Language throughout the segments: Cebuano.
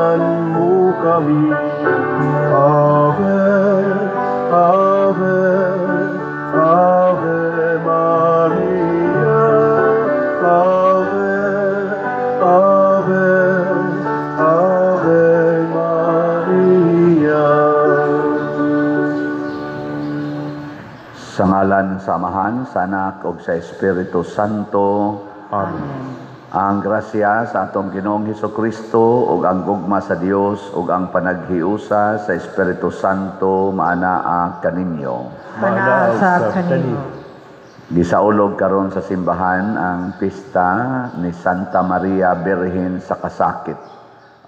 Tulungan mo kami. Ave, Ave, Ave Maria. Ave, Ave, Ave Maria. Sa ngalan sa Amahan, sa Anak, ug sa Espiritu Santo. Amen. Ang grasya sa atong Ginoong Hesukristo ug ang gugma sa Dios ug ang panaghiusa sa Espiritu Santo maanaa kaninyo. Manaa sa kanimo. Gisaulog karon sa simbahan ang pista ni Santa Maria Birhen sa Kasakit,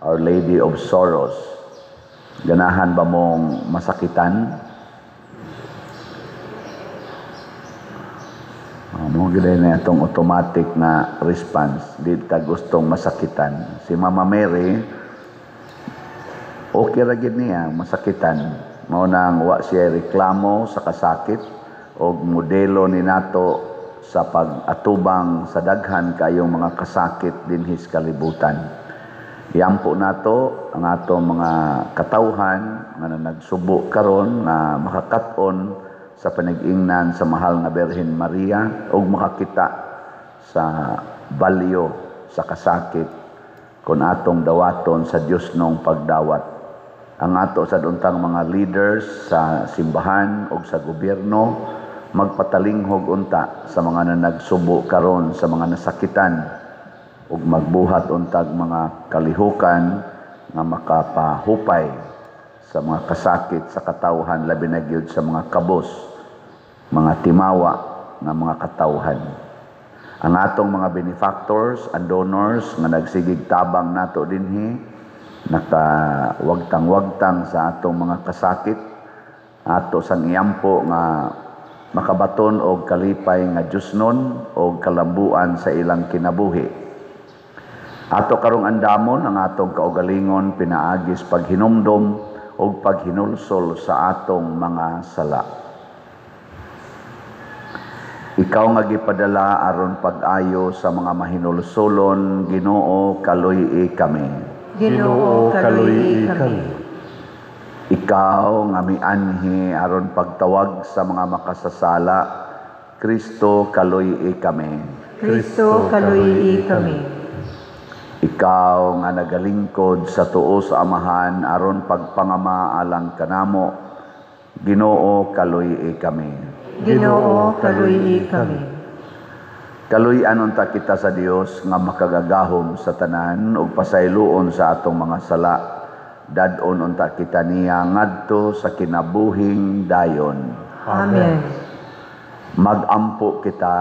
Our Lady of Sorrows. Ganahan ba mong masakitan? Mo gid na itong automatic na response. Di ta gustong masakitan. Si Mama Mary, okay ra gid niya masakitan. Mao nang wa siya reklamo sa kasakit og modelo ni nato sa pag-atubang sa daghan kayong mga kasakit dinhi sa kalibutan. Iampo nato ang atong mga katawhan nga nagsubo karon nga makakat-on sa panag-ingnan sa mahal nga Birhen Maria ug makakita sa balyo sa kasakit kung atong dawaton sa Dios nong pagdawat. Ang ato sa untang mga leaders sa simbahan ug sa gobyerno magpatalinghog unta sa mga nanagsubo karon sa mga nasakitan ug magbuhat untag mga kalihukan nga makapahupay sa mga kasakit sa katawhan, labi na gyud sa mga kabos, mga timawa nga mga katawhan. Ang atong mga benefactors and donors nga nagsigig tabang nato dinhi, nakawagtang-wagtang sa atong mga kasakit, ato sang iampo nga makabaton og kalipay nga Diyosnon og kalambuan sa ilang kinabuhi. Ato karong andamon ang atong kaugalingon pinaagis paghinumdom og paghinulsol sa atong mga sala. Ikaw nga gipadala aron pag-ayo sa mga mahinulsolon, Ginoo, kaluy-i kami. Ginoo, kaluy-i kami. Ikaw nga mianhi aron pagtawag sa mga makasasala, Kristo, kaluy-i kami. Kristo, kaluy-i kami. Ikaw nga nagalingkod sa tuo sa Amahan aron pagpangama alang kanamo, Ginoo, kaluy-i kami. Ginoo, kaluy-i kami. Kaluy-an unta kita sa Dios nga makagagahom sa tanan ug pasayloon sa atong mga sala. Dad-on unta kita niya ngadto sa kinabuhing dayon. Amen. Magampo kita.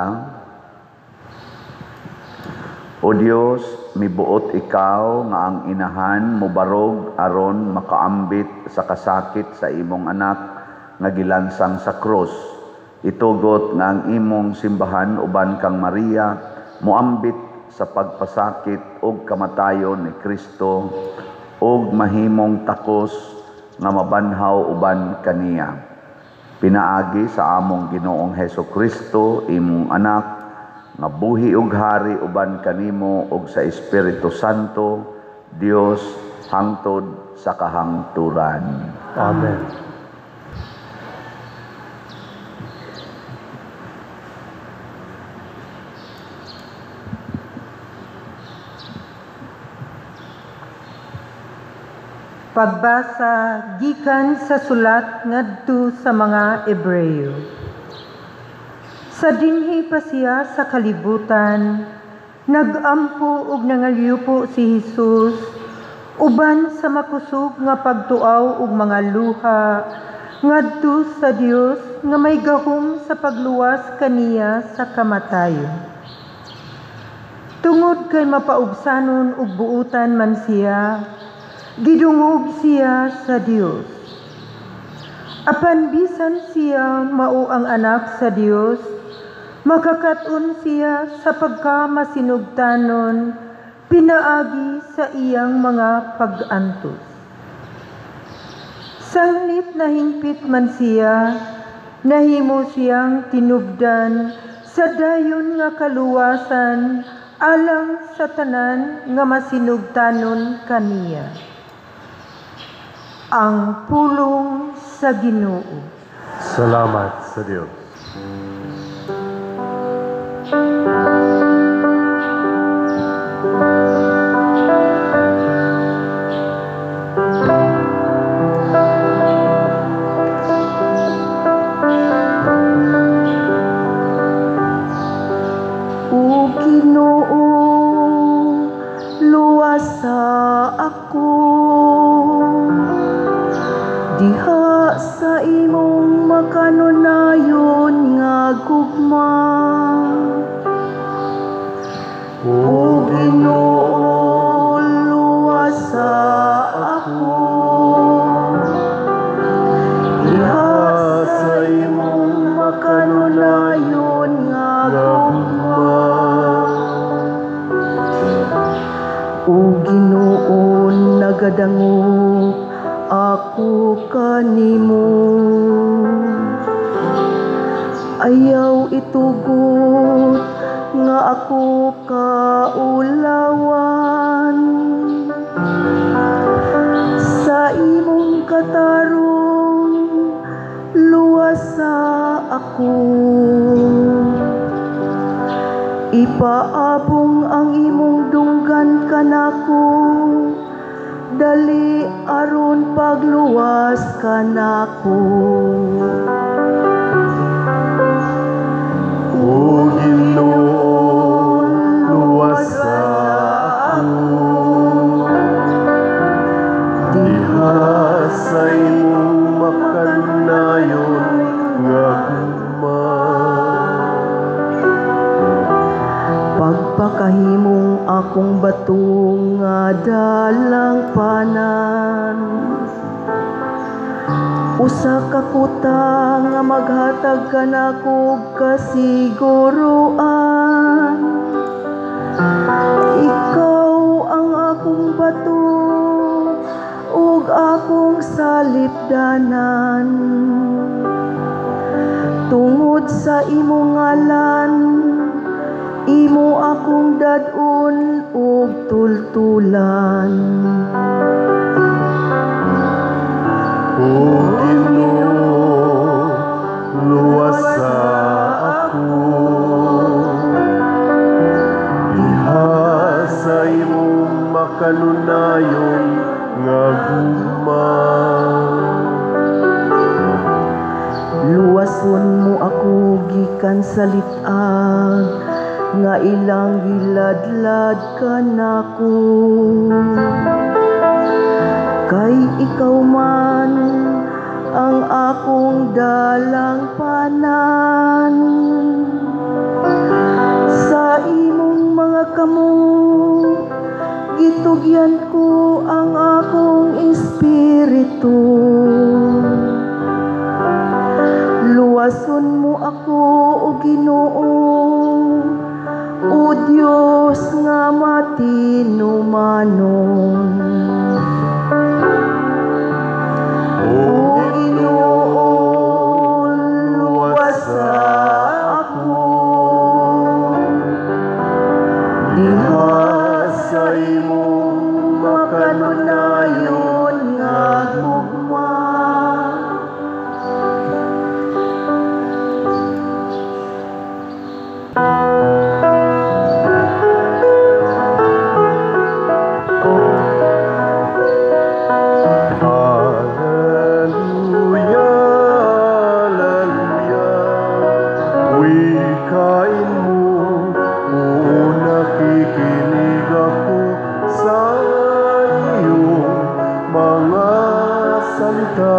O Dios, mibuot ikaw nga ang inahan mobarog aron makaambit sa kasakit sa imong anak nga gilansang sa krus. Itugot nga ang imong simbahan uban kang Maria moambit sa pagpasakit ug kamatayon ni Kristo ug mahimong takos nga mabanhaw uban kaniya. Pinaagi sa among Ginoong Hesukristo, imong anak, nga buhi ug hari uban kanimo ug sa Espiritu Santo, Dios, hangtod sa kahangturan. Amen. Pagbasa gikan sa sulat ngadto sa mga Ebreyo. Sa dinhi pa siya sa kalibutan, nagampo ug nangalyupo si Hesus uban sa makusog nga pagtuaw ug mga luha ngadto sa Dios nga may gahom sa pagluwas kaniya sa kamatayon. Tungod kay mapaubsanon ug buutan man siya, gidungog siya sa Dios. Apan bisan siya mao ang anak sa Dios, makakat-on siya sa pagkamasinugtanon pinaagi sa iyang mga pag-antos. Sangnit na hingpit man siya, nahimo siyang tinubdan sa dayon nga kaluwasan alang sa tanan nga masinugtanon kaniya. Ang pulong sa Ginoo. Salamat sa Dios. O Ginoo, luwasa ako diha sa imong makanunayon nga gugma. O Ginoo, luwasa ako diha sa imong makanunayon nga gugma. O Ginoo, nagadangop ako kanimo. Ayaw itugot nga ako kaulawan. Sa imong katarong luwasa ako. Ipaabong ang imong dunggan kanako, dali aron pagluwas kanako. O Ginoo, luwasa ako diha sa imong makanunayon nga gugma. Pagpakahimong akong bato nga dalangpanan, usa ka kuta nga maghatag kanako og kasiguroan. Ikaw ang akong bato ug akong salipdanan. Tungod sa imong ngalan, imo akong dad-on ug tultulan. O Ginoo, luwasa ako diha sa imong makanunayon nga gugma. Luwason mo ako gikan sa lit-ag nga ilang giladlad kanako. Kay ikaw man ang akong dalangpanan. Sa imong mga kamot gitugyan ko ang akong espiritu. Luwason mo ako, O Ginoo, O Dios nga matinumanon. O O Ginoo, luwasa ako diha sa imong makanunayon nga gugma. Hallelujah, hallelujah. Wikain mo, oo, nakikinig ako sa iyong mga salita.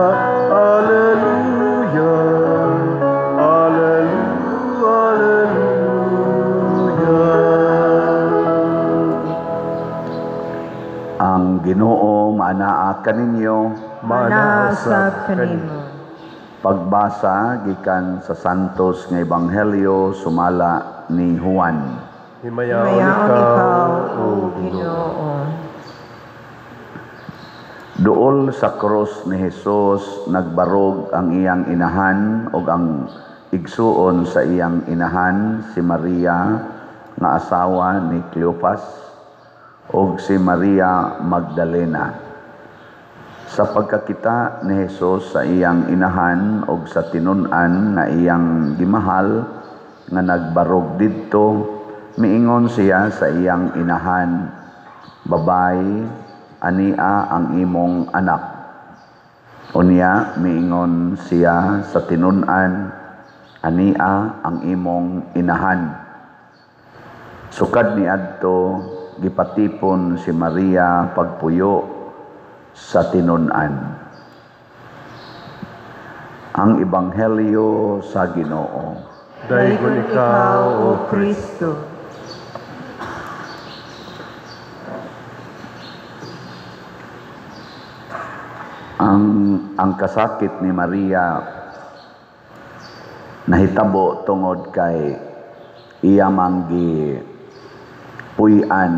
Hallelujah, hallelujah, hallelujah. Ang Ginoo maanaa kaninyo. Manaa usab kanimo. Pagbasa gikan sa Santos nga Ebanghelyo sumala ni Juan. Himayaon Himayaon ikaw, ikaw, O O Ginoo. Ginoo. Duol sa krus ni Jesus nagbarog ang iyang inahan ug ang igsuon sa iyang inahan si Maria nga asawa ni Cleopas ug si Maria Magdalena. Sa pagkakita ni Jesus sa iyang inahan og sa tinun-an nga iyang gimahal nga nagbarog didto, miingon siya sa iyang inahan, "Babay, ania ang imong anak." Unya miingon siya sa tinun-an, "Ania ang imong inahan." Sukad niadto, gipatipon si Maria pagpuyo sa tinun-an. Ang Ebanghelyo sa Ginoo. Daygon ikaw, O Kristo. Ang kasakit ni Maria nahitabo tungod kay iya mang gipuy-an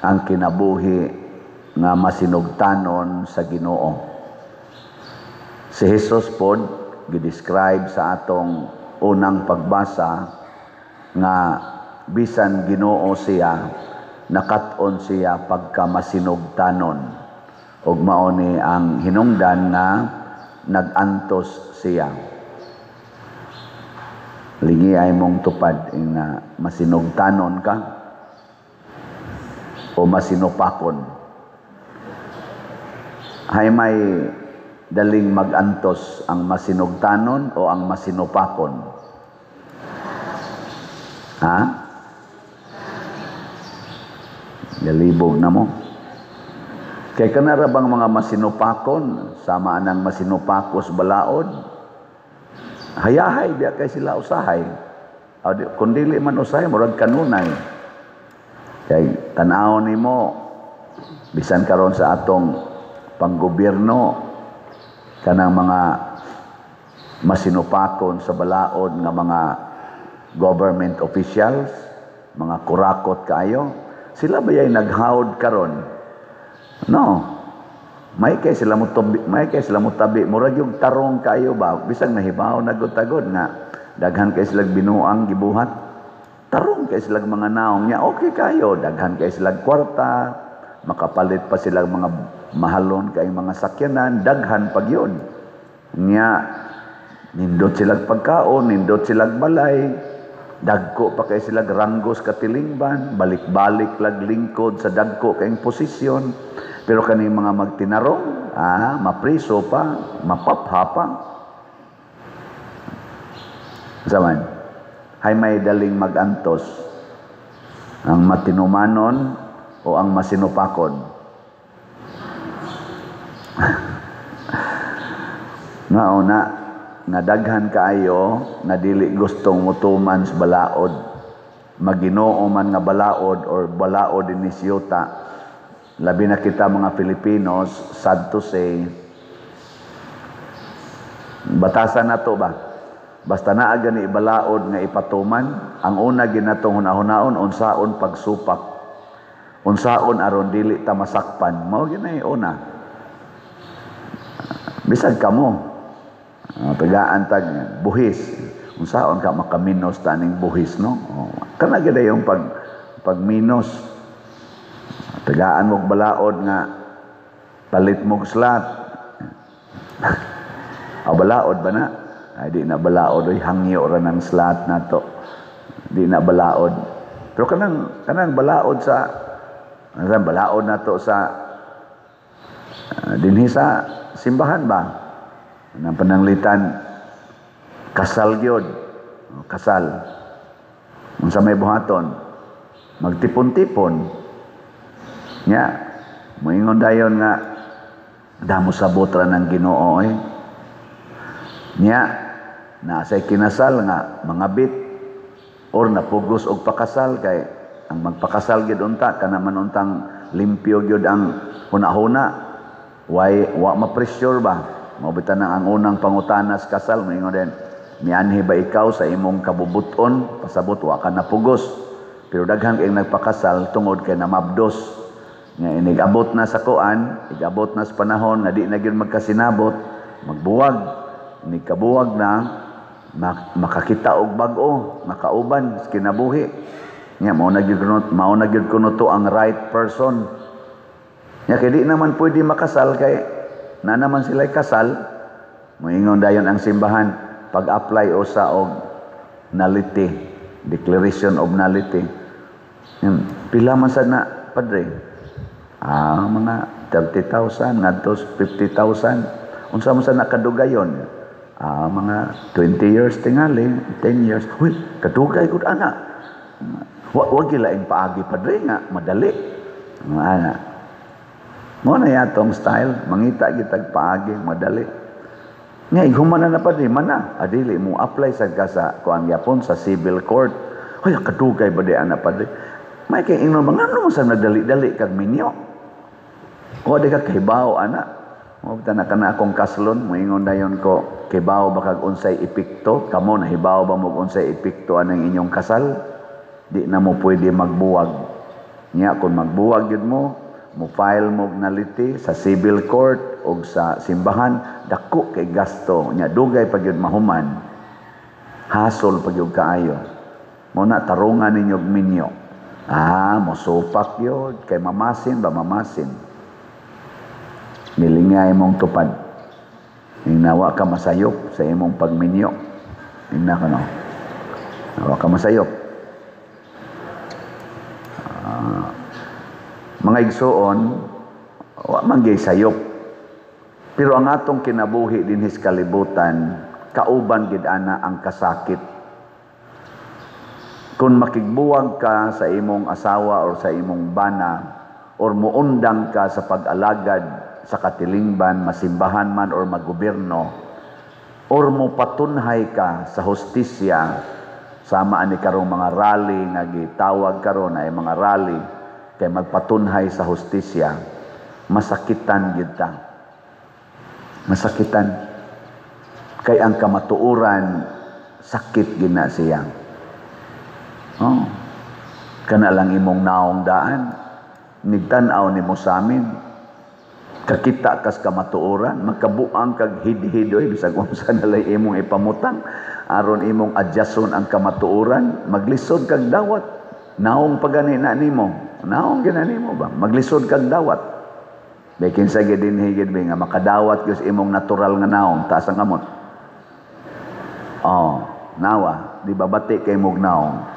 ang kinabuhi nga masinugtanon sa Ginoo. Si Jesus pod gidescribe sa atong unang pagbasa nga bisan Ginoo siya, nakat-on siya pagka masinugtanon, ug mao ni ang hinungdan nga nag-antos siya. Lingi ay mong tupad nga masinugtanon ka o masinupakon. Hay may daling magantos ang masinugtanon o ang masinupakon? Ha? Galibog na mo. Kay kanara bang mga masinupakon, sama anang masinupakos balaod, hayahay biya kay sila usahay. Kung dili man usahay, murag kanunay. Kay tan-aw nimo bisan karon sa atong panggobyerno, kanang mga masinupakon sa balaod nga mga government officials, mga kurakot kaayo, sila ba yay naghawd karon? No. May kay sila mo tabi, may kay sila mo tabi, murag yung tarong kaayo ba, bisag nahibaw nagutagod nga daghan kay sila binuang gibuhat. Tarong kay sila mga naong nya, okay kayo, daghan kay sila kwarta, makapalit pa sila mga mahalon kay mga sakyanan, daghan pag yun. Nya, nindot silag pagkaon, nindot silag balay, dagko pa kay silag ranggos katilingban, balik-balik lag lingkod sa dagko kayong posisyon. Pero kani mga magtinarong, mapriso pa, mapapha pa. Zaman, hay may daling magantos ang matinumanon o ang masinupakon. Nauna, nga daghan kaayo nga dili gustong mutuman sa balaod, Maginoo man nga balaod or balaod ini siyota. Labi na kita mga Filipinos, sad to say, batasan na to ba? Basta naa gani balaod nga ipatuman, ang una ginatong hunahunahon unsaon pagsupak. Unsaon aron dili ta masakpan. Mao ginay una. Bisag kamo, tagaan tag buhis. Unsaon ka makaminos taning buhis, no? Kana gyud yung pagminos. Tagaan mog balaod nga palit mog slat. O balaod ba na? Ay, di na balaod oy, hangyo ra ng slat nato. Di na balaod. Pero kanang balaod sa balaod nato sa dinhi sa simbahan ba? Nang pananglitan kasal gyud. Kasal. Unsa may buhaton? Magtipon-tipon. Nya, moingon dayon nga damo sabot ra ng Ginoo eh. Nya, naasay kinasal nga mga bit or napugos og pakasal kay ang magpakasal gyud unta kana man untang limpyo gyud ang hunahuna. Way wa ma-pressure ba? Mao bitan ang unang pangutana sa kasal moingon din, mianhi ba ikaw sa imong kabubuton? Pasabot wa ka napugos. Pero daghan kay nagpakasal tungod kay namabdos. Nga inigabot na sa kuan, igabot na sa panahon nga di na gyud magkasinabot, magbuwag, inigkabuwag na makakita og bag-o, makauban sa kinabuhi. Nya mao na gyud kuno to ang right person. Nya kay di naman pwede makasal kay Na naman sila kasal, moingon dayon ang simbahan, pag-apply usa og nullity, declaration of nullity. Yan, pila man sad na, padre? Ah, mga 30,000 ngadto 50,000. Unsa man sad na kadugayon? Ah, mga 20 years tingali, 10 years. Uy, kadugay gud ana. Wa gilaing paagi, padre, nga madali. Mga ana. Mo na yatong style, mangita gitag paagi, madali. Nga ighuman na na, padre, mana. Adili mo apply sa ka sa kuan gyapon sa civil court. Hoy, kadugay ba di ana, padre? May kay ingnon ba ngano mo sa nagdali-dali kag minyo? O di ka kahibaw ana. Mo na kana akong kaslon, moingon dayon ko, kibaw ba kag unsay epekto? Kamo nahibaw ba mo unsay epekto anang inyong kasal? Di na mo pwede magbuwag. Nya kung magbuwag gyud mo, mo file mo nullity sa civil court o sa simbahan, dako kay gasto. Nya dugay pa gyud mahuman. Hasol pa gyud kaayo. Mo na tarungan ninyo og minyo. Ah, mosupak yun. Kay mamasin ba, mamasin. Nilingay mong tupad. Ingnawa ka masayop sa imong pagminyo. Ingna ka no. Nawa ka masayop. Mga igsuon, wa man gyud sayop. Pero ang atong kinabuhi dinhi sa kalibutan, kauban gid ana ang kasakit. Kung makigbuwag ka sa imong asawa or sa imong bana or muundang ka sa pag-alagad sa katilingban, masimbahan man or maggobyerno, or mopatunhay ka sa hustisya, sama ani karong mga rally nga gitawag karon ay mga rally kay magpatunhay sa hustisya, masakitan gyud ta. Masakitan. Kay ang kamatuoran, sakit gid na siya. Oh. Kana lang imong naong daan. Nigtan-aw nimo sa amin. Kakita kas kamatuoran, magkabuang kag hidhid oy, bisag unsa na lay imong ipamutang aron imong adjuston ang kamatuoran, maglisod kag dawat. Naong pagani na nimo, naong gina nimo ba? Maglisod kag dawat. Bay kinsa gid dinhi gid nga makadawat gyud imong natural nga naong, taas ang kamot. Oh, nawa, di ba bati kay mog naong?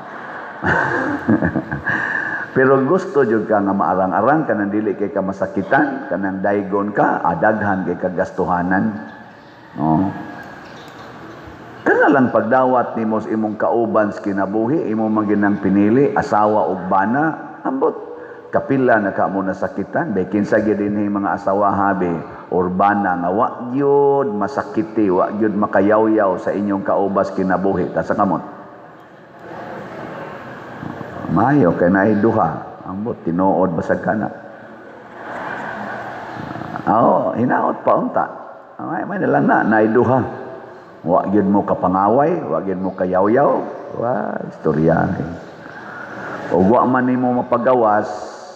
Pero gusto jud ka nga maarang-arang kanang dili kay ka masakitan, kanang daygon ka, adaghan kay kagastuhanan. Oh. Kana lang pagdawat nimo sa imong kauban sa kinabuhi, imo man ginang pinili, asawa ug bana, ambot kapila na ka mo nasakitan. Bay kinsa gyud dinhi mga asawa habi or bana nga wa gyud masakiti, wa gyud makayawyaw sa inyong kaubas kinabuhi, ta sa kamot. Mayo kay naay duha, ambot tinuod basag kana. Oh, hinaot pa unta. May may lang na naay duha. Wa gyud mo kapangaway, wa gyud mo kayawyaw, wa istorya. Og wa man nimo mapagawas,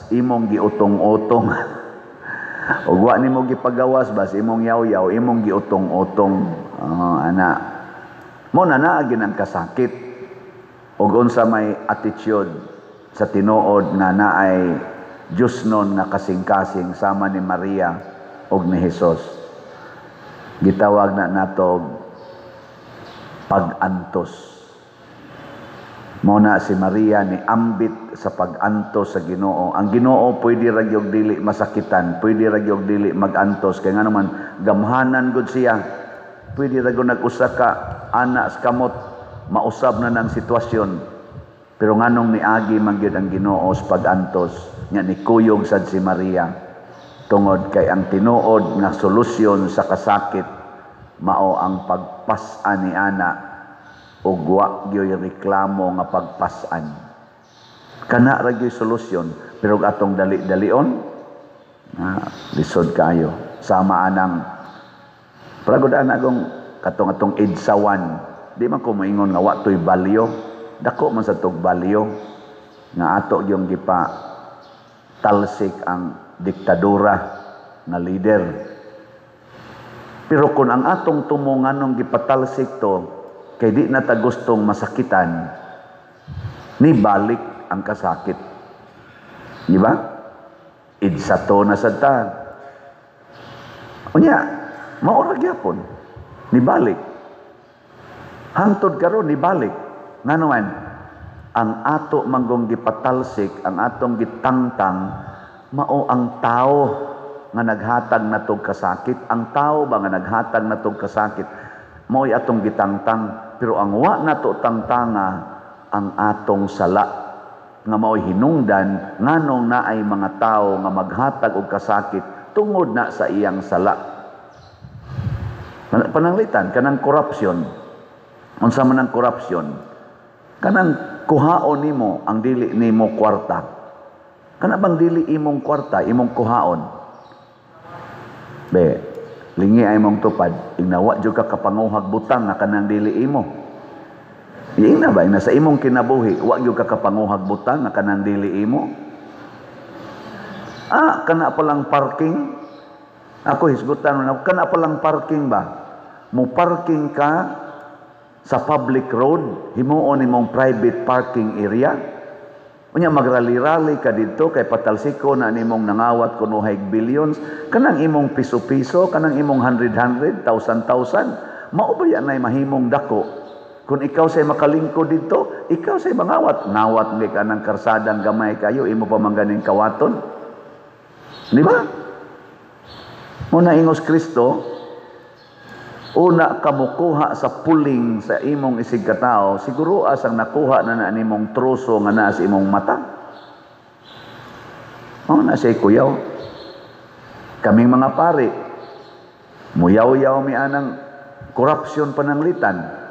imong giutong-utong. Og wa nimo gipagawas bas imong yaw-yaw, imong giutong-utong. Oh, ana. Mo na naa gyud ang kasakit. Og unsa may attitude sa tinuod nga naay Diyos nun nga kasing-kasing sama ni Maria og ni Jesus. Gitawag na nato pag-antos. Mo na si Maria ni ambit sa pag-antos sa Ginoo. Ang Ginoo pwede ra gyud dili masakitan, pwede ra gyud dili mag-antos kay ngano man gamhanan gud siya. Pwede ra gyud nag-usa ka ana sa kamot, mausab na ng sitwasyon. Pero nganong niagi man gyud ang Ginoo sa pag-antos, nya nikuyog sad si Maria tungod kay ang tinuod nga solusyon sa kasakit mao ang pagpas-an ni ana ug wa gyoy reklamo nga pagpas-an. Kana ra gyoy solusyon, pero atong dali-dalion, lisod kayo. Sama anang pragod ana gong katong atong EDSA 1, di man ko moingon nga wa toy balyo, dako man sa tog balyo nga ato gyung gipa talsik ang diktadura nga leader. Pero kung ang atong tumo nganong gipatalsik to kay di na ta gustong masakitan, ni balik ang kasakit. Di ba? EDSA to na sad ta. Unya, mao ra gyapon. Nibalik. Hangtod karon nibalik. Ngano man, ang ato manggong gipatalsik, ang atong gitangtang, mao ang tao nga naghatag natog kasakit. Ang tao ba nga naghatag natog kasakit, mao'y atong gitangtang. Pero ang wa nato tangtanga, ang atong sala nga mao'y hinungdan nganong naay mga tao nga maghatag og kasakit tungod na sa iyang sala. Pananglitan kanang corruption. Unsa man ang corruption? Kanang kuhaon nimo ang dili nimo kwarta. Kana bang dili imong kwarta, imong kuhaon? Be, lingi ay mong tupad, ingna wa jud ka kapanguhag butang nga kanang dili imo. Iingna ba, ingna sa imong kinabuhi, wa jud ka kapanguhag butang nga kanang dili imo? Ah, kana palang parking? Ako hisgutan mo, kana palang parking ba? Mo parking ka sa public road, himuon nimong private parking area. Unya magrali-rally ka didto kay patalsiko na nimong nangawat kunuhay billions, kanang imong piso-piso, kanang imong hundred-hundred, thousand-thousand, mao ba yan ay mahimong dako? Kung ikaw say makalingkod didto, ikaw say mangawat. Ngawat ni ka ng karsadang gamay kayo, imo pa man ganing kawaton. Di ba? Muna ingos Kristo, una ka mukuha sa puling sa imong isig katao, siguro asang nakuha na na nimong troso nga naa sa imong mata. Oh, na siya kuyaw. Kaming mga pari, muyaw-yaw mi anang corruption pananglitan.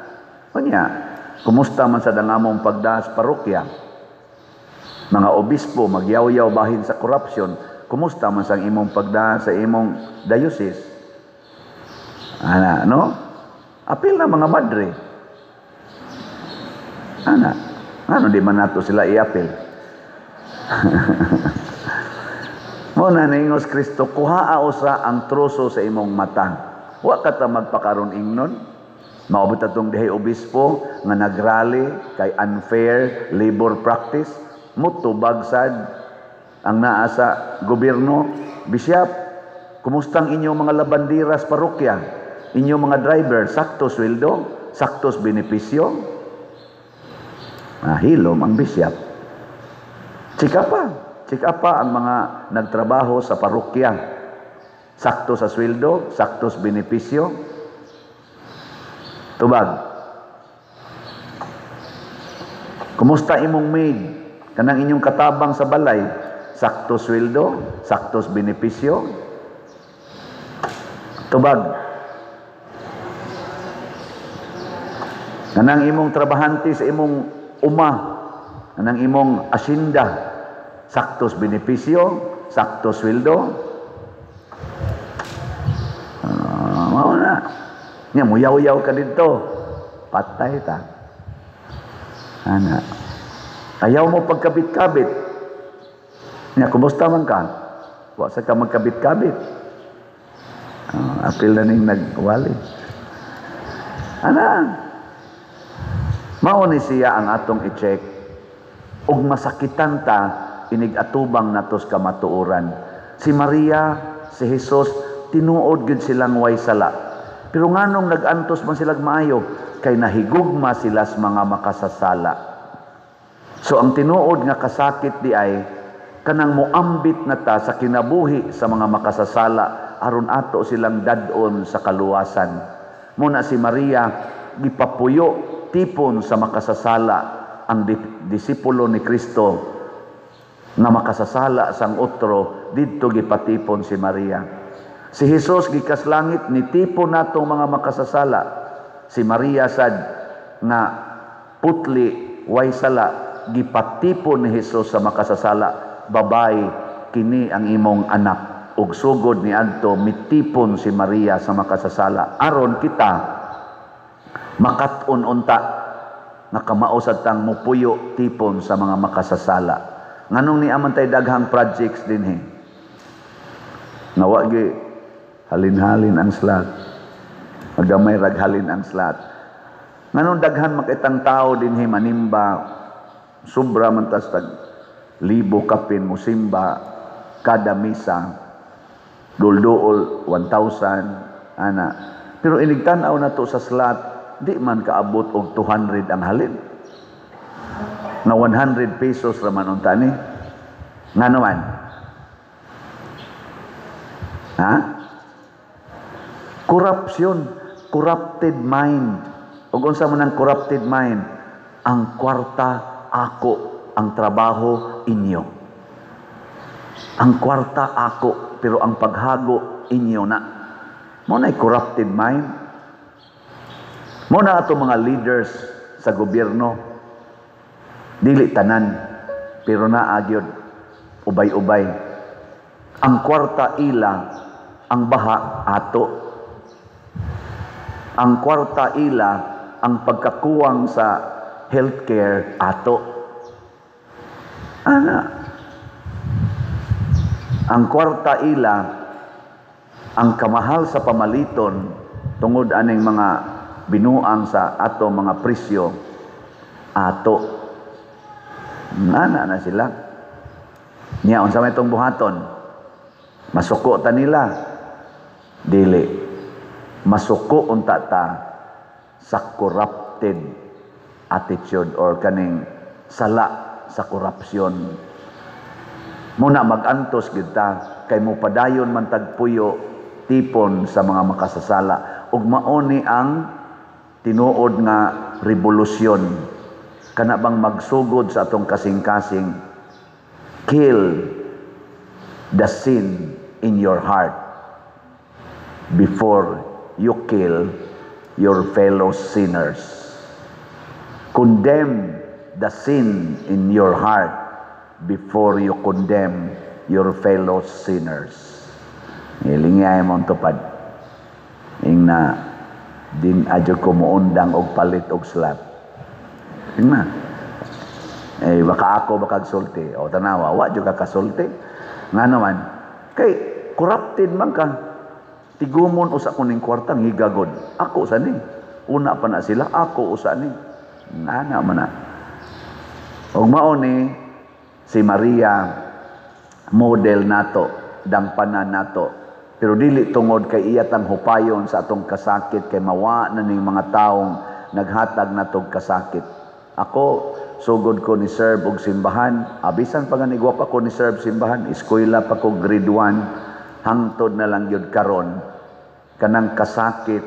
Unya, kumusta man sa dangamong pagdaas parokya? Mga obispo magyaw-yaw bahin sa corruption, kumusta man sa imong pagdaas sa imong diocese? Ana, no? Apil na mga madre. Ana, ano di man nato sila iapil? Mo na niingos Kristo, kuhaa usa ang troso sa imong mata. Wa ka ta magpakaron ingnon. Maabot atong dihay obispo nga nagrally kay unfair labor practice, mutubag sad ang naa sa gobyerno. Bishop, kumusta ang inyong mga labandiras parokya? Inyong mga driver, sakto sweldo, saktos benepisyo? Ah, hilom ang bishop. Chika pa ang mga nagtrabaho sa parokya. Sakto sa sweldo, saktos benepisyo. Tubag. Kumusta imong maid? Kanang inyong katabang sa balay, sakto sweldo, saktos benepisyo. Tubag. Kanang imong trabahante sa imong uma, kanang imong asyenda, saktos benepisyo, sakto sweldo. Mao na. Nya muyaw-yaw ka didto, patay ta. Ana. Ayaw mo pagkabit-kabit. Nya kumusta man ka? Wa sa ka magkabit-kabit. Apil na ning nagwali. Ana. Mao ni siya ang atong i-check ug masakitan ta inig atubang natos kamatuoran. Si Maria, si Jesus, tinuod gyud silang way sala. Pero nganong nag-antos man silag maayo? Kay nahigugma sila sa mga makasasala. So ang tinuod nga kasakit di ay kanang moambit na ta sa kinabuhi sa mga makasasala aron ato silang dad-on sa kaluwasan. Muna si Maria gipapuyo tipon sa makasasala ang disipulo ni Kristo nga makasasala sang otro, didto gipatipon si Maria. Si Jesus gikas langit nitipon natong mga makasasala. Si Maria sad nga putli way sala gipatipon ni Jesus sa makasasala. Babay, kini ang imong anak. Ug sugod ni adto mitipon si Maria sa makasasala aron kita makat-on unta nga kamao sad tang mupuyo tipon sa mga makasasala. Nganong ni aman tay daghang projects dinhi? Nga wa gi halin-halin ang slat. Magamay rag halin ang slat. Nganong daghan makitang tao dinhi manimba, sobra man tas tag libo kapin musimba kada misa. Dul-duol 1,000 ana. Pero inig tan-aw nato sa slot, di man kaabot og 200 ang halin. Nga 100 pesos ra man unta ni. Ngano man? Ha? Corruption, corrupted mind. Ug unsa man ang corrupted mind? Ang kwarta ako, ang trabaho inyo. Ang kwarta ako, pero ang paghago inyo na. Mao na corrupted mind. Mao na ato mga leaders sa gobyerno, dili tanan, pero naa gyud ubay-ubay. Ang kwarta ila, ang baha ato. Ang kwarta ila, ang pagkakuwang sa healthcare ato. Ana. Ang kwarta ila, ang kamahal sa pamaliton tungod aning mga binuang sa ato mga presyo ato. Ana na sila. Nya unsa may itong buhaton? Masuko ta nila. Dili. Masuko unta ta sa corrupted attitude or kaning sala sa korupsyon. Muna magantos gyud ta kay mopadayon man tagpuyo tipon sa mga makasasala ug mao ni ang tinuod nga revolusyon, kana bang magsugod sa atong kasing-kasing. Kill the sin in your heart before you kill your fellow sinners. Condemn the sin in your heart before you condemn your fellow sinners. Ilingay mo tupad. Ing na din adyo ko muundang og palit og slot. Ing na. Eh, baka ako baka sulti. O tanawa, wa jud ka kasulti. Nga naman, kay corrupted man ka. Tigumon usa ko ning kwarta ngigagod. Ako sa ni. Una pa na sila, ako usa ni. Ngana man na. Ug mao ni si Maria, model nato, dangpanan nato. Pero dili tungod kay iya tang hupayon sa atong kasakit, kay mawa na ning mga taong naghatag natog kasakit. Ako, sugod ko ni serve og simbahan, abisan pa nga nigwa pa ko ni serve simbahan, eskwela pa ko grade 1, hangtod na lang gyud karon, kanang kasakit,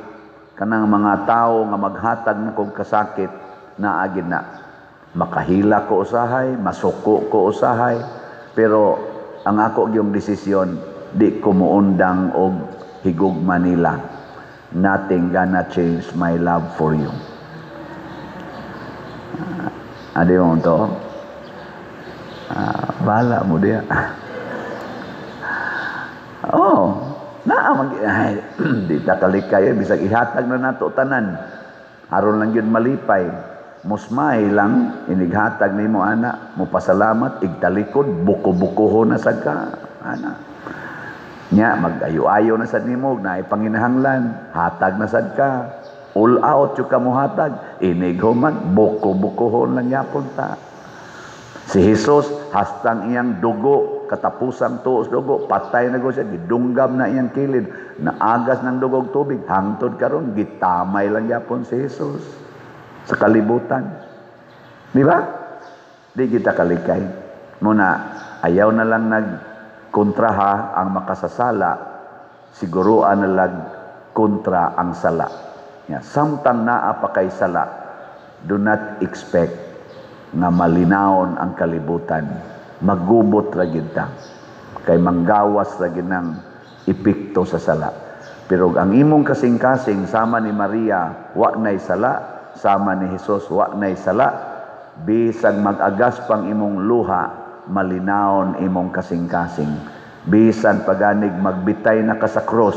kanang mga tao nga maghatag na kog kasakit, naagid na. Makahila ko usahay, masuko ko usahay, pero ang ako gyung desisyon, di ko muundang og higugma nila. Nothing gonna change my love for you. Adi mo to? Bahala mo diya. Oh, naa mag ay, di ta kalikay, bisag ihatag na nato tanan. Aron lang gyud malipay. Musmay lang inighatag nimo ana, mopasalamat igtalikod, buko-bukoho na sad ka ana. Nya mag-ayo-ayo na sad nimo, naay panginahanglan, hatag na sad ka. All out jud ka mohatag, inig human buko-bukohon lang yapon ta. Si Jesus hastang iyang dugo, katapusang tuos dugo, patay na go siya, gidunggam na iyang kilid, naagas ng dugog tubig, hangtod karon gitamay lang yapon si Jesus sa kalibutan. Di ba? Di kita kalikay. Muna, ayaw na lang nagkontraha ang makasasala, siguruan na lang kontra ang sala. Ya, samtang naa pa kay sala, do not expect nga malinawon ang kalibutan. Magubot ra gyud ta. Kay manggawas ra gyud ng epekto sa sala. Pero ang imong kasing-kasing sama ni Maria, wa nay sala, sama ni Jesus, wa nay sala, bisag mag-agas pang imong luha, malinawon imong kasing-kasing. Bisan paganig magbitay na ka sa cross,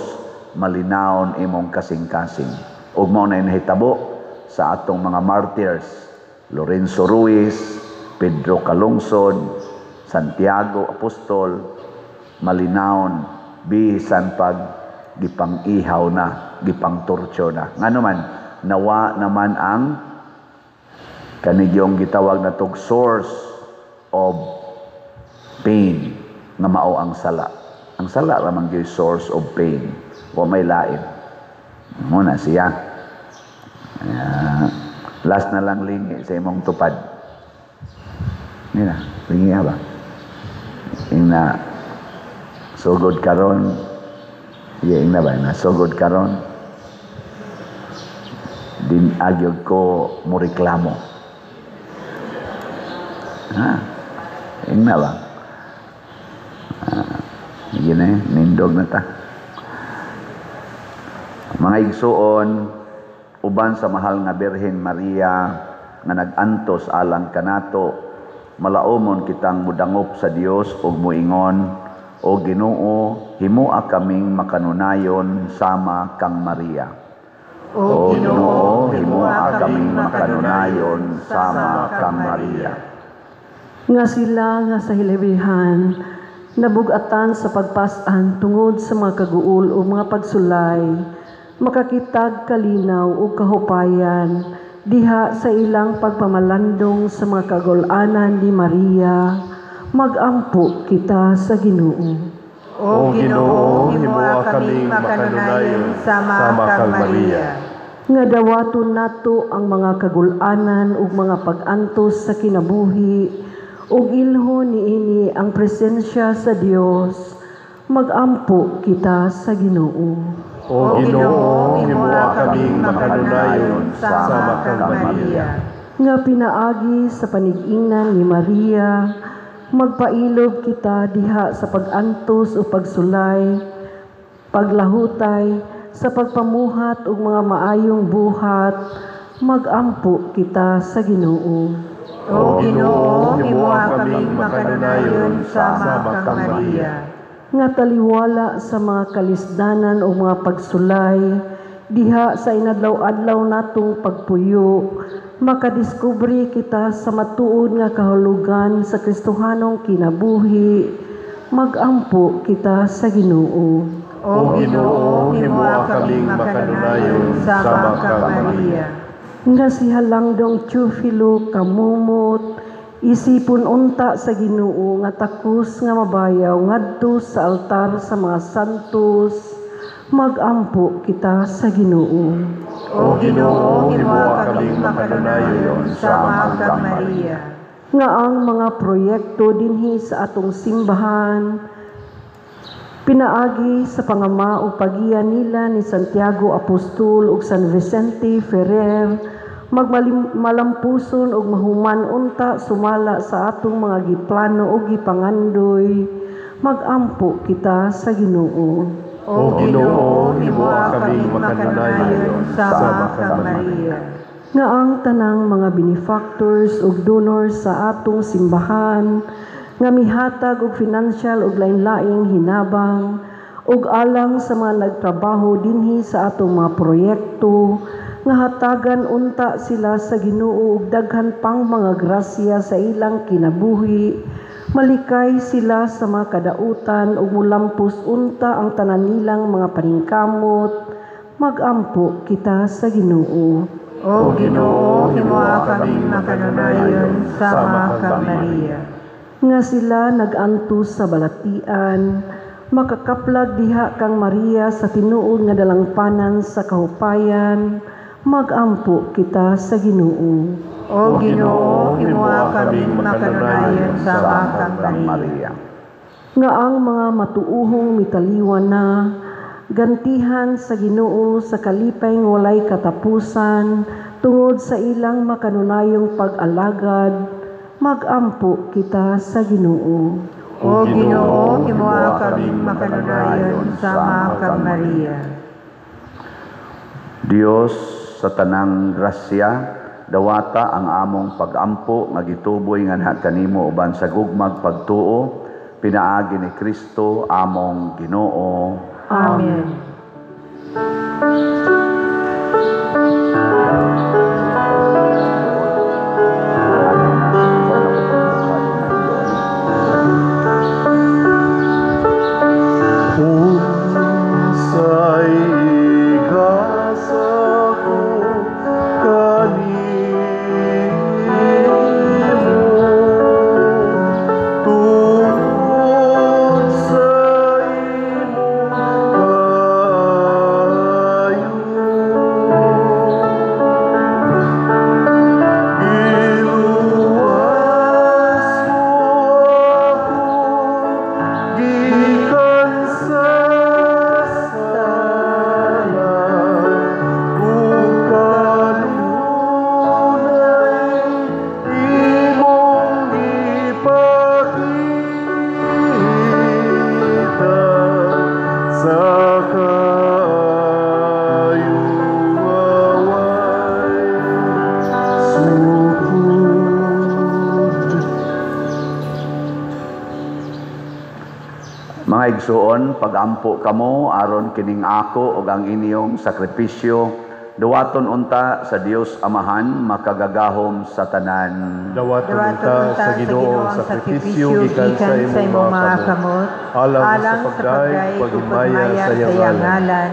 malinawon imong kasing-kasing. Ug mao na nahitabo sa atong mga martyrs, Lorenzo Ruiz, Pedro Calungsod, Santiago Apostol, malinawon bisan pag gipang-ihaw na, gipang-torture na. Ngano man, nawa naman ang kanigyong gitawag na tog source of pain nga mao ang sala. Ang sala ra man gyud source of pain. Wa may lain. Muna siya. Kaya, last na lang lingi sa imong tupad. Ni na, lingi ba? Ing na sugod karon. Sige, ing na ba? Na sugod karon. Din agyod ko mo reklamo. Ha? Ing na ba? Sige na, nindog na ta. Mga igsuon, uban sa mahal nga Birhen Maria nga nag-antos alang kanato, malaumon kitang mudangop sa Dios ug moingon, "O Ginoo, himoa kaming makanunayon sama kang Maria." O Ginoo, himoa kaming makanunayon sama kang Maria. Nga sila nga sa hilabihan nabugatan sa pagpas-an tungod sa mga kaguol o mga pagsulay, makakitag kalinaw o kahupayan diha sa ilang pagpamalandong sa mga kagul-anan ni Maria, magampo kita sa Ginoo. O Ginoo, himoa kaming makanunayon sama kang Maria. Nga dawaton nato ang mga kagul-anan ug mga pag-antos sa kinabuhi ug ilhon niini ang presensya sa Dios, magampo kita sa Ginoo. O Ginoo, himoa kaming makanunayon sama kang Maria. Nga pinaagi sa panig-ingnan ni Maria, magpailob kita diha sa pag-antos o pagsulay, paglahutay, sa pagpamuhat ug mga maayong buhat, magampo kita sa Ginoo. O Ginoo, himoa kaming makanunayon sama kang Maria. Nga taliwala sa mga kalisdanan o mga pagsulay, diha sa inadlaw-adlaw natong pagpuyo, makadiskubre kita sa matuod nga kahulugan sa Kristohanong kinabuhi, magampo kita sa Ginoo. O Ginoo, himoa kaming makanunayon sama kang Maria. Nga si Halangdong Teofilo kamumot, isipon unta sa Ginoo nga takos nga mabayaw ngadto sa altar sa mga santos, magampo kita sa Ginoo. O Ginoo, himoa kaming makanunayon sama kang Maria. Nga ang mga proyekto dinhi sa atong simbahan, pinaagi sa pangama o pagiya nila ni Santiago Apostol ug San Vicente Ferrer, magmalampuson ug mahuman unta sumala sa atong mga giplano ug gipangandoy, magampo kita sa Ginoo. O Ginoo, himoa kaming makanunayon sama kang Maria. Nga ang tanang mga benefactors ug donors sa atong simbahan nga mihatag og financial ug lain-laing hinabang ug alang sa mga nagtrabaho dinhi sa atong mga proyekto, nga hatagan unta sila sa Ginoo og daghan pang mga grasya sa ilang kinabuhi, malikay sila sa mga kadautan ug mulampos unta ang tanan nilang mga paningkamot, magampo kita sa Ginoo. O Ginoo, himoa kaming makanunayon sama kang Maria. Nga sila nag-antos sa balatian, makakaplag diha kang Maria sa tinuod nga dalangpanan sa kahupayan, magampo kita sa Ginoo. O Ginoo, himoa kaming makanunayon sama kang Maria. Nga ang mga matuuhong mitaliwan na, gantihan sa Ginoo sa kalipay nga walay katapusan tungod sa ilang makanunayong pag-alagad, magampo kita sa Ginoo. O Ginoo, himoa kaming makanunayon sama kang Maria. Dios sa tanang grasya, dawata ang among pagampo nga gituboy nganha kanimo uban sa gugmag pagtuo, pinaagi ni Kristo among Ginoo. Amen. Unsay igasa ko kanimo tungod sa Mga igsuon, pagampo kamo aron kining ako ug ang inyong sakripisyo duwaton unta sa Dios Amahan makagagahom sa tanan. Dawaton unta sa Ginoo ang sakripisyo gikan sa imong mga kamot, alang sa pagdayeg ug paghimaya sa iyang ngalan,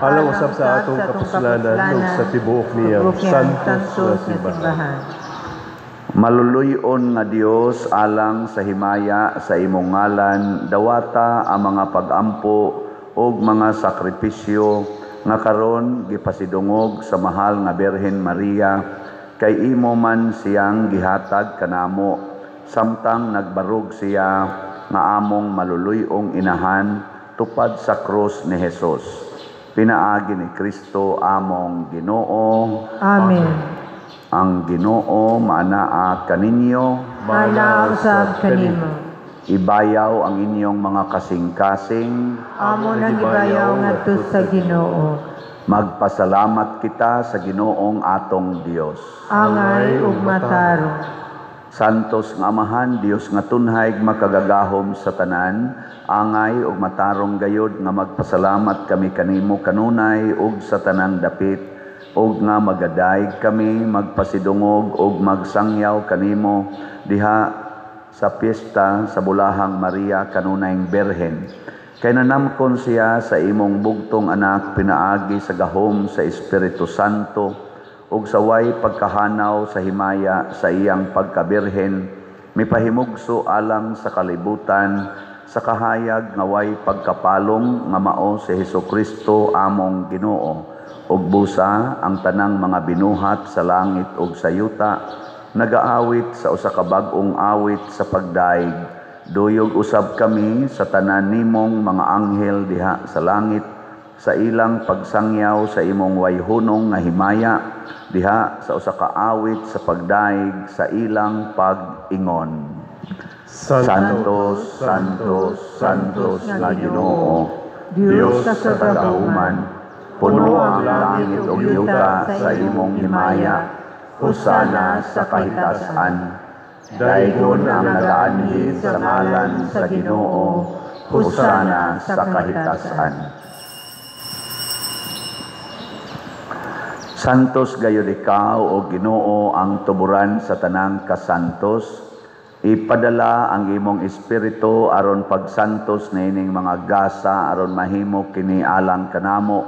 alang usab sa atong kapuslanan ug sa tibuok niyang santos nga simbahan. Maluluy-on nga Dios, alang sa himaya sa imong ngalan, dawata ang mga pagampo ug mga sakripisyo nga karon gipasidungog sa mahal nga Birhen Maria, kay imo man siyang gihatag kanamo samtang nagbarog siya nga among maluluy-ong inahan tupad sa krus ni Jesus. Pinaagi ni Kristo among Ginoo. Amen. Ang Ginoo maanaa kaninyo, Maanaa usab kanimo. Ibayaw ang inyong mga kasing-kasing. Amo nang ibayaw ngadto sa Ginoo. Magpasalamat kita sa Ginoong atong Dios. Angay ug matarong. Santos nga Amahan, Dios nga tunhay makagagahom sa tanan, angay ug matarong gayod nga magpasalamat kami kanimo kanunay ug sa tanang dapit, ug nga magadayeg kami, magpasidungog ug magsangyaw kanimo diha sa piyesta sa Bulahang Maria kanunayng Birhen. Kay nanamkon siya sa imong bugtong anak pinaagi sa gahom sa Espiritu Santo ug sa way pagkahanaw sa himaya sa iyang pagkabirhen, mipahimugso alang sa kalibutan sa kahayag nga way pagkapalong nga mao si Hesukristo among Ginoo. Ug busa ang tanang mga binuhat sa langit ug sa yuta nagaawit sa usa ka bag-ong awit sa pagdaig. Duyog usab kami sa tanan nimong mga anghel diha sa langit sa ilang pagsangyaw sa imong wayhunong nga himaya diha sa usa ka awit sa pagdaig sa ilang pag-ingon. Santos, Santos, Santos nga Ginoo, Dios sa kagahuman, puno ang langit ug yuta sa imong himaya. Hosana sa kahitasan. Daygon ang nagaanhi sa ngalan sa Ginoo. Hosana sa kahitasan. Santos gayud ikaw o Ginoo ang tuburan sa tanang kasantos. Ipadala ang imong espiritu aron pagsantos niining mga gasa aron mahimo kini alang kanamo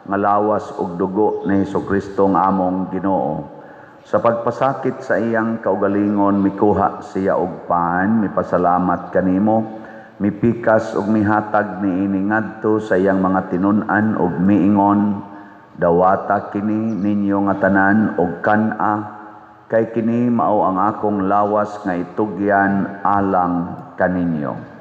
nga lawas ug dugo ni Hesukristo nga among Ginoo. Sa pagpasakit sa iyang kaugalingon, mikuha siya og pan, mipasalamat kanimo, mipikas ug mihatag niini ngadto sa iyang mga tinun-an ug miingon, dawata kini ninyo nga tanan og kan-a, kay kini mao ang akong lawas nga itugyan alang kaninyo.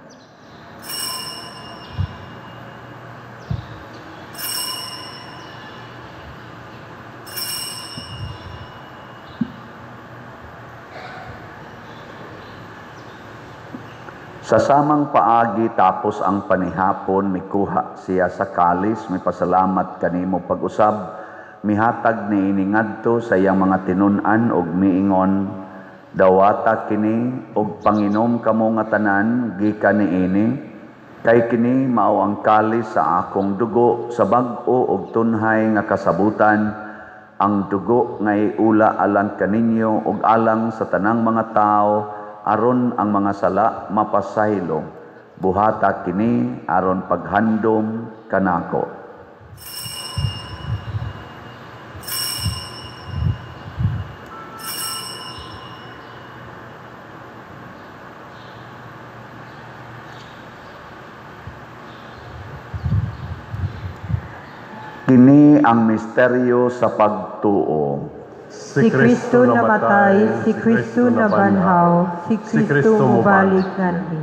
Sa samang paagi tapos ang panihapon, mikuha siya sa kalis, mipasalamat kanimo pag-usab, mihatag niini ngadto sa iyang mga tinun-an ug miingon, dawata kini ug panginom kamo nga tanan gikan niini, kay kini mao ang kalis sa akong dugo sa bag-o ug tunhay nga kasabutan, ang dugo nga iula alang kaninyo ug alang sa tanang mga tawo, aron ang mga sala mapasaylo. Buhata kini aron paghandom kanako. Kini ang misteryo sa pagtuo. Si Kristo namatay, si Kristo nabanhaw, si Kristo mobalik nganhi.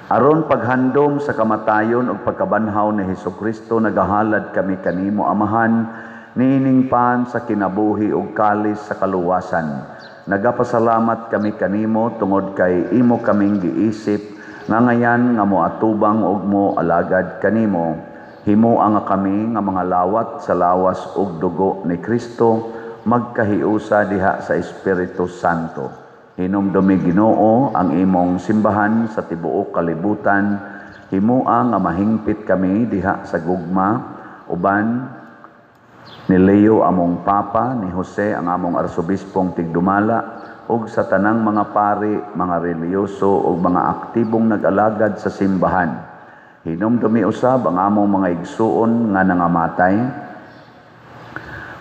Aron paghandom sa kamatayon ug pagkabanhaw ni Hesukristo, nagahalad kami kanimo Amahan, niining pan sa kinabuhi ug kalis sa kaluwasan. Nagapasalamat kami kanimo tungod kay imo kaming giisip nga ngayan nga moatubang ug mo alagad kanimo. Himoa nga kami nga mga lawat sa lawas ug dugo ni Kristo, magkahiusa diha sa Espiritu Santo. Hinumdumi Ginoo ang imong simbahan sa tibuok kalibutan, Himua nga mahingpit kami diha sa gugma uban ni Leo among Papa, ni Jose ang among arsobispong tigdumala, ug sa tanang mga pari, mga relihiyoso ug mga aktibong nag-alagad sa simbahan. Hinumdumi usab ang among mga igsuon nga nangamatay.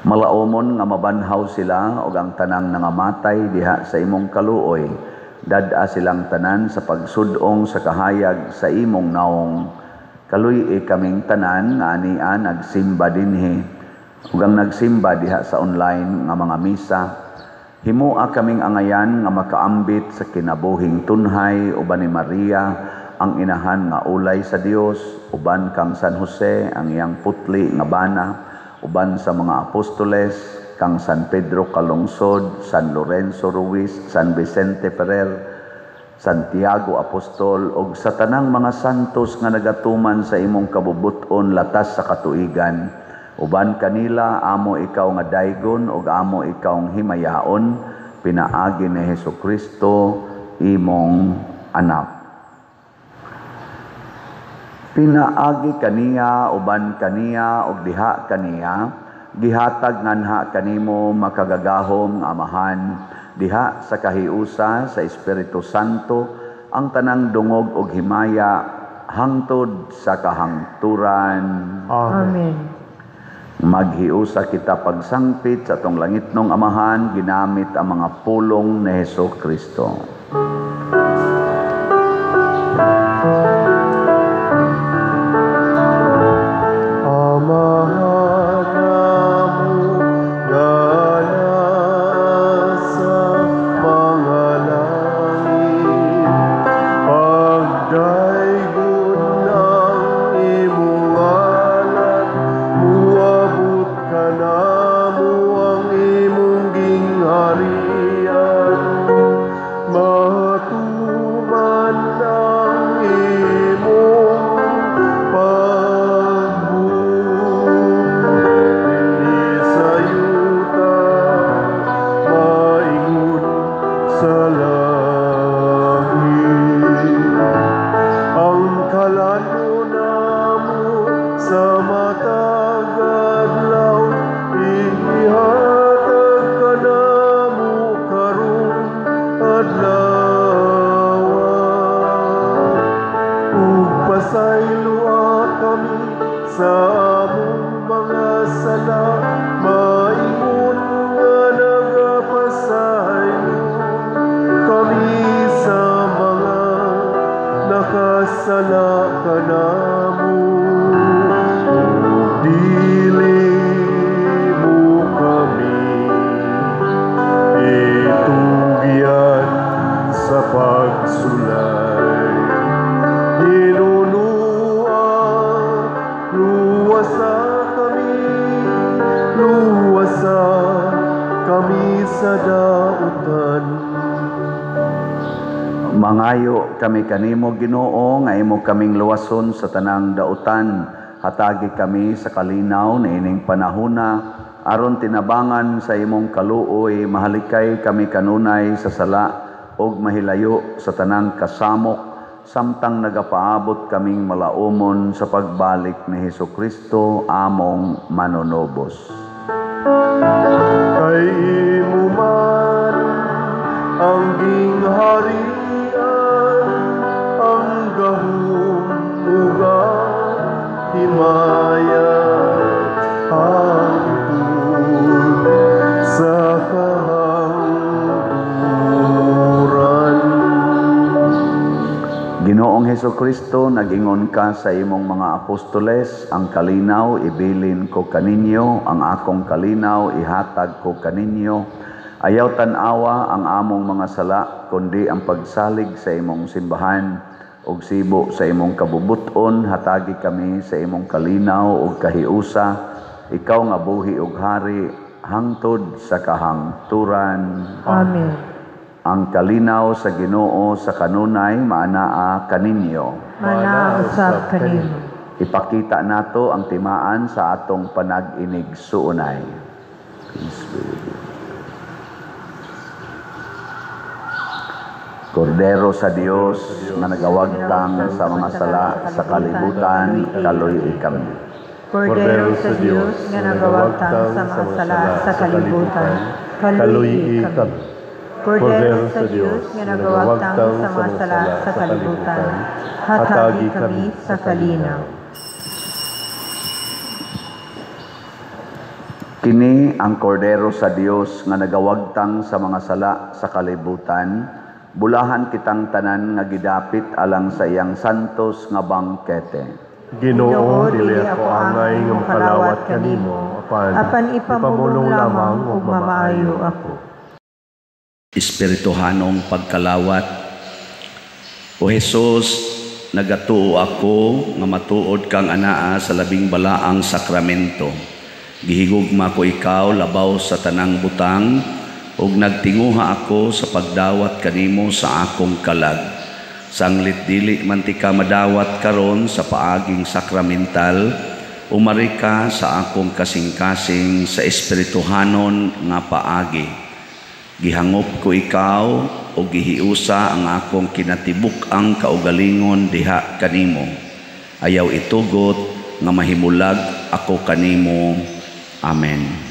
Malaomon nga mabanhaw sila ug ang tanang nangamatay diha sa imong kaluoy. Dad-a silang tanan sa pagsudong sa kahayag sa imong naong. Kaluy-i kaming tanan nga ania nagsimba dinhi ug ang nagsimba diha sa online nga mga misa. Himua kaming angayan nga makaambit sa kinabuhing tunhay uban ni Maria ang inahan nga ulay sa Dios, uban kang San Jose ang iyang putli nga bana, uban sa mga apostoles kang San Pedro Calungsod, San Lorenzo Ruiz, San Vicente Ferrer, Santiago Apostol, ug sa tanang mga santos nga nagatuman sa imong kabubut-on latas sa katuigan. Uban kanila amo ikaw nga daygon ug amo ikaw himayaon, pinaagi ni Hesukristo imong anak. Pinaagi kaniya, uban kaniya, ug diha kaniya, gihatag nganha kanimo makagagahom nga Amahan, diha sa kahiusa sa Espiritu Santo, ang tanang dungog ug himaya hangtod sa kahangturan. Amen. Maghiusa kita pagsangpit sa atong langitnong Amahan, ginamit ang mga pulong ni Hesukristo. Mangayo kami kanimo Ginoo nga imo kaming luwason sa tanang dautan. Hatagi kami sa kalinaw niining panahona aron tinabangan sa imong kaluoy, mahalikay kami kanunay sa sala ug mahilayo sa tanang kasamok samtang nagapaabot kaming malaumon sa pagbalik ni Hesukristo among manunubos. Kay imo man ang gingharian, ang gahom ug ang himaya, hangtod sa kahangturan. Ginoong Hesukristo, nag-ingon ka sa imong mga apostoles, ang kalinaw ibilin ko kaninyo, ang akong kalinaw ihatag ko kaninyo. Ayaw tan-awa ang among mga sala, kundi ang pagsalig sa imong simbahan ug sibo sa imong kabubuton. Hatagi kami sa imong kalinaw ug kahiusa, ikaw nga buhi ug hari hangtod sa kahangturan. Amen. Ang kalinaw sa Ginoo sa kanunay maanaa kaninyo. Maanaa usab kanimo. Ipakita nato ang timaan sa atong panag-inig suunay. Peace be with you. Kordero sa Dios nga nagawagtang sa mga sala sa kalibutan, kaluy-i kami. Kordero sa Dios nga nagawagtang sa mga sala sa kalibutan, kaluy-i kami. Kordero sa Dios nga nagawagtang sa mga sala sa kalibutan, hatagi kami sa kalinaw. Kini ang Kordero sa Dios nga nagawagtang sa mga sala sa kalibutan, bulahan kitang tanan nga gidapit alang sa iyang santos nga bangkete. Ginoo, dili ako angay nga makalawat kanimo, apan ipamulong lamang ug mamaayo ako. Espirituhanong pagkalawat. O Hesus, nagatuo ako nga matuod kang anaa sa labing balaang sakramento. Gihigugma ko ikaw labaw sa tanang butang, ug nagtinguha ako sa pagdawat kanimo sa akong kalag. Sanglit dili man ti ka madawat karon sa paaging sakramental, umari ka sa akong kasing-kasing sa espirituhanon nga paagi. Gihangop ko ikaw o gihiusa ang akong kinatibuk-ang kaugalingon diha kanimo. Ayaw itugot nga mahimulag ako kanimo. Amen.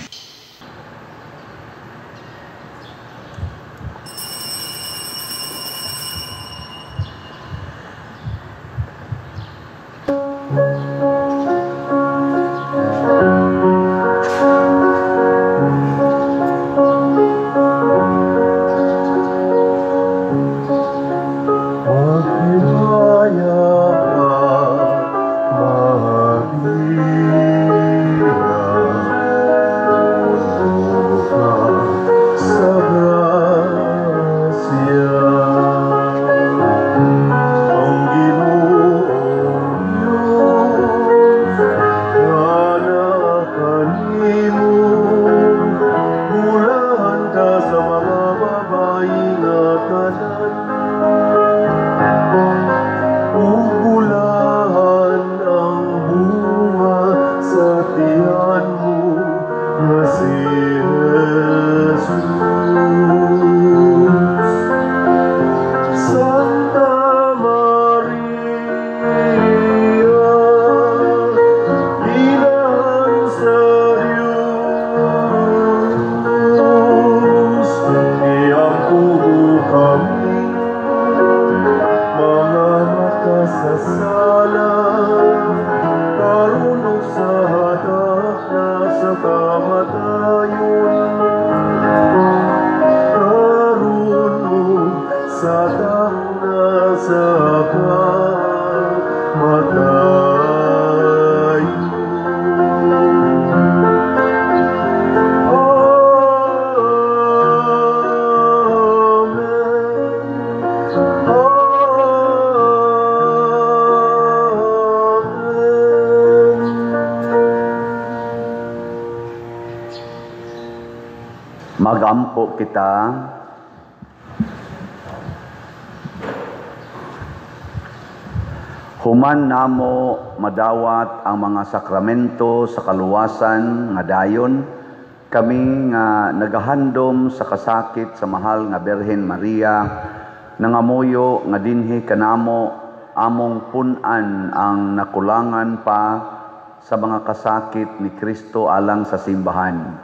Magampo kita. Human namo madawat ang mga sakramento sa kaluwasan nga dayon, kami nga nagahandom sa kasakit sa mahal nga Birhen Maria, nangamuyo nga dinhi kanamo among pun-an ang nakulangan pa sa mga kasakit ni Kristo alang sa simbahan.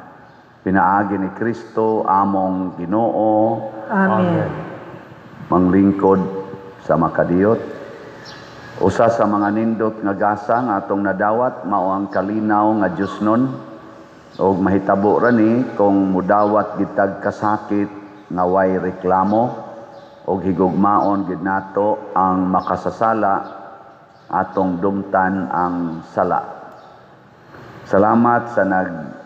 Pinaagi ni Kristo among Ginoo. Amen. Manglingkod sa makadiyot. Usa sa mga nindot nga gasa nga atong nadawat mao ang kalinaw nga Dios nun. Og mahitabo ra ni kung mudawat gitag kasakit nga way reklamo og higugmaon gid nato ang makasasala, atong dumtan ang sala. Salamat sa nag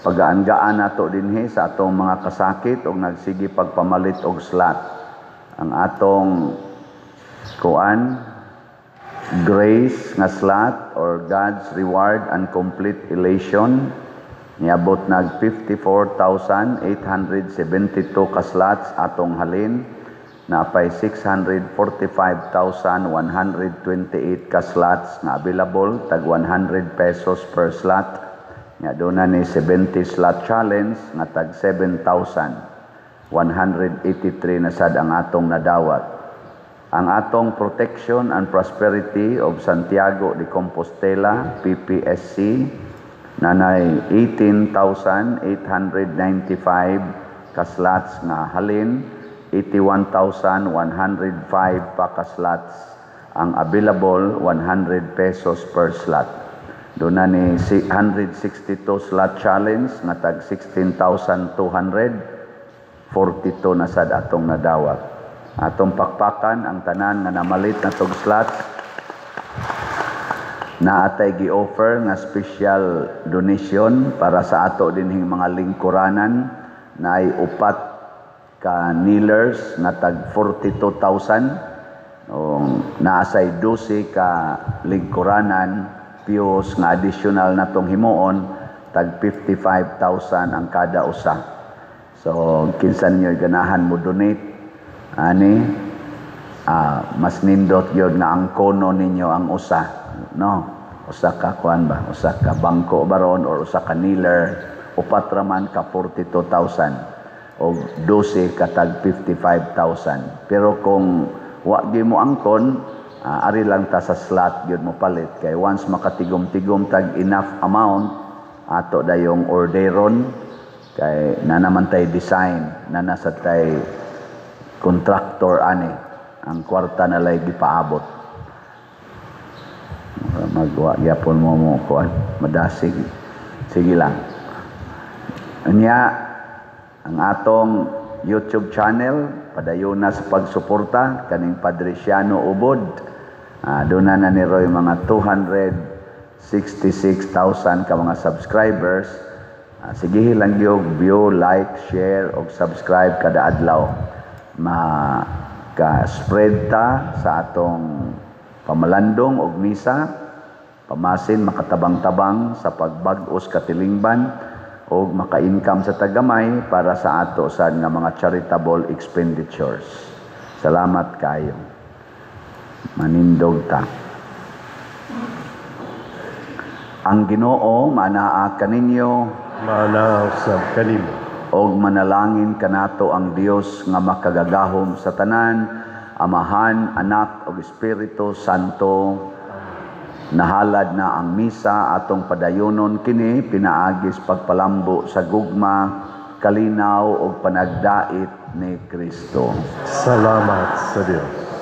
pagaangaan nato dinhi sa atong mga kasakit og nagsige pagpamalit og slot. Ang atong kuan grace nga slot or God's reward and complete elation niabot nag 54,872 ka slots atong halin, napay 645,128 ka slots nga available, tag 100 pesos per slot. Nga doon na ni 70 slot challenge nga tag 7,000. 183 na sad ang atong nadawat. Ang atong Protection and Prosperity of Santiago de Compostela, PPSC, nanay 18,895 ka slots nga halin, 81,105 pa ka slots ang available, 100 pesos per slot. Doon na ni 162 slot challenge nga tag 16,242 na sad atong nadawat. Atong pakpakan ang tanan nga namalit na tog slots. Naatay gi-offer nga special donation para sa ato dinhing mga lingkuranan na ay upat ka kneelers nga tag 42,000 o naasay 12 ka lingkuranan pews nga additional na tong himuon, tag 55,000 ang kada usa. So kinsa ninyo ganahan mo donate ani, mas nindot gyud nga ang kono ninyo ang usa, no? Usa ka kuan ba, usa ka bangko baron or usa ka kneeler, upat raman ka 42,000 o 12 ka tag 55,000. Pero kung wa gyud mo angkon, ari lang ta sa slot gyud mo palit, kay once makatigom-tigom tag enough amount, ato dayong orderon, kay na naman tay design na nasa tay contractor ani, ang kwarta na lay gipaabot. Magwa gyapon mo mo kuan, madasig, sige lang. Unya ang atong YouTube channel, padayon na sa pagsuporta kaning Padre Siano Ubod. Doon na ni Roy mga 266,000 ka mga subscribers. Sige lang gyud view, like, share og subscribe kada adlaw. Ma ka spread ta sa atong pamalandong og misa, pamasin makatabang-tabang sa pagbag-os katilingban og maka-income sa tagamay para sa ato sad nga mga charitable expenditures. Salamat kayo. Manindog ta. Ang Ginoo manaa kaninyo, maanaa usab kanimo. Og manalangin kanato ang Dios nga makagagahom sa tanan, Amahan, Anak ug Espiritu Santo. Nahalad na ang misa, atong padayonon kini pinaagis pagpalambo sa gugma, kalinaw ug panagdait ni Kristo. Salamat sa Dios.